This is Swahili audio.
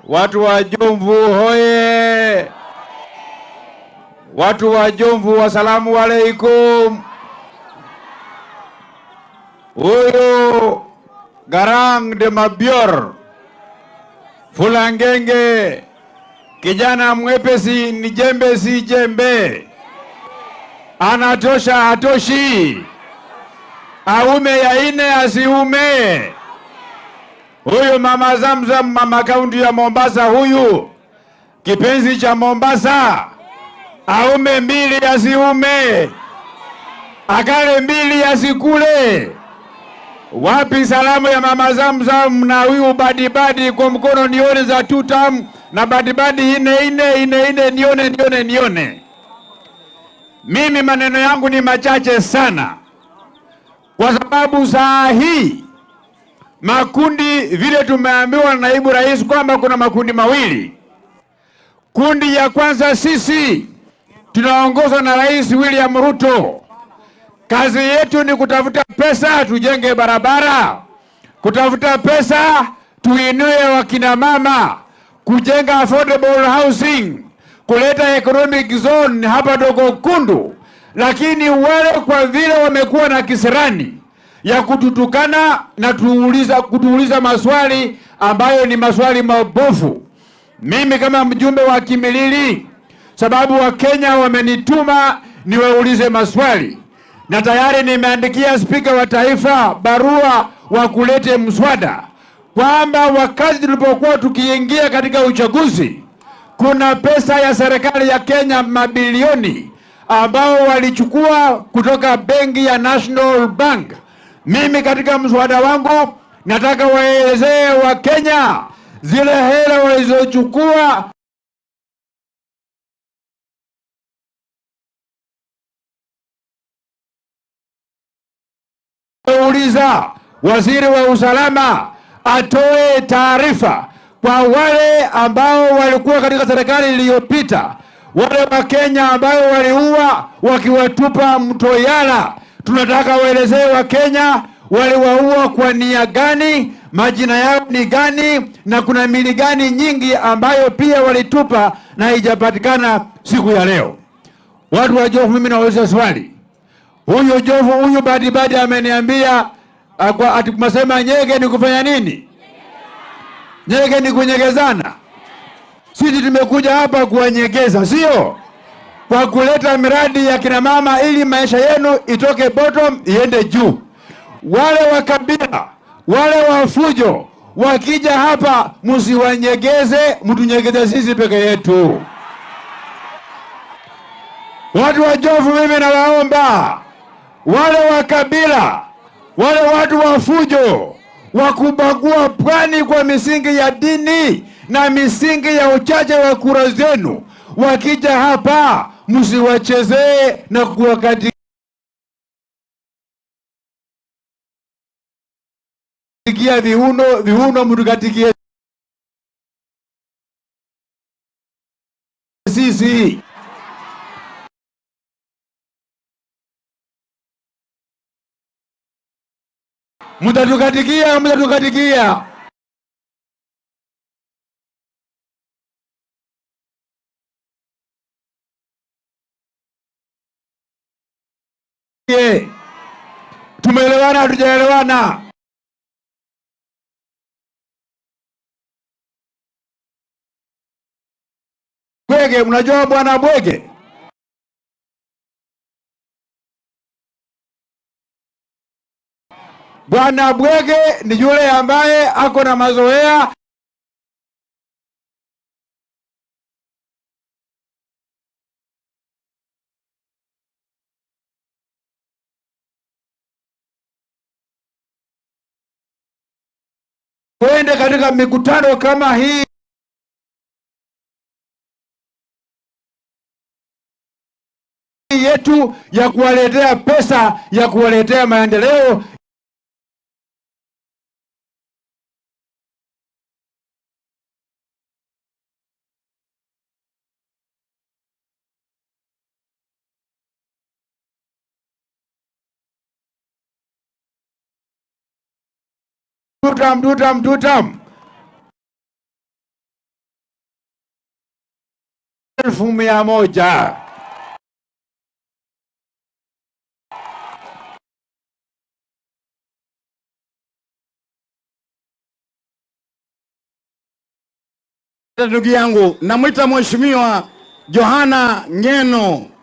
Watu wa Jomvu hoye! Watu wa Jomvu, wasalamu alaikum. Huyu Garang de Mabior Fulangenge, kijana mwepesi, ni jembe si jembe, anatosha hatoshi, aume ya ine asiume. Huyu mama Zamzam, mama kaunti ya Mombasa, huyu kipenzi cha Mombasa, aume mbili asiume, akale mbili asikule. Wapi salamu ya mama Zamzam na huyu badibadi kwa mkono nione za tutam na badibadi ine ine ine ine nione nione nione. Mimi maneno yangu ni machache sana, kwa sababu saa hii makundi vile tumeambiwa na naibu rais kwamba kuna makundi mawili. Kundi ya kwanza sisi tunaongozwa na Rais William Ruto. Kazi yetu ni kutafuta pesa tujenge barabara, kutafuta pesa tuinue wakina mama, kujenga affordable housing, kuleta economic zone hapa Dogo Kundu. Lakini wale kwa vile wamekuwa na kisirani ya kututukana na kutuuliza maswali ambayo ni maswali mabofu. Mimi kama mjumbe wa Kimilili, sababu Wakenya wamenituma niwaulize maswali, na tayari nimeandikia spika wa taifa barua wa kulete mswada kwamba wakati tulipokuwa tukiingia katika uchaguzi, kuna pesa ya serikali ya Kenya mabilioni ambao walichukua kutoka benki ya National Bank. Mimi katika mswada wangu nataka waelezee Wakenya zile hela walizochukua. Uliza waziri wa usalama atoe taarifa kwa wale ambao walikuwa katika serikali iliyopita, wale wa Kenya ambao waliua wakiwatupa mto Yala. Tunataka waelezee Wakenya waliwaua kwa nia gani, majina yao ni gani, na kuna mili gani nyingi ambayo pia walitupa na haijapatikana siku ya leo. Watu wa Jomvu, mimi nauliza swali. Huyu Jomvu, huyu Badibadi ameniambia ati masema nyege ni kufanya nini? Nyege ni kunyegezana. Sisi tumekuja hapa kuwanyegeza, sio kwa kuleta miradi ya kina mama ili maisha yenu itoke bottom iende juu. Wale wa kabila, wale wa fujo wakija hapa, msiwanyegeze, mtunyegeze sisi peke yetu. Watu wa Jomvu, mimi nawaomba wale wa kabila, wale watu wa fujo wa kubagua pwani kwa misingi ya dini na misingi ya uchache wa kura zenu, wakija hapa msiwachezee na kuwakatikia viuno viuno, mtukatikie sisi. Mtatukatikia, mtatukatikia. Tumeelewana, hatujaelewana? Bwege, mnajua bwana Bwege? Bwana Bwege ni yule ambaye ako na mazoea kwenda katika mikutano kama hii yetu ya kuwaletea pesa, ya kuwaletea maendeleo, tutam tutam tutam. 100,000. Ndugu yangu, namwita Mheshimiwa Johana Ngeno.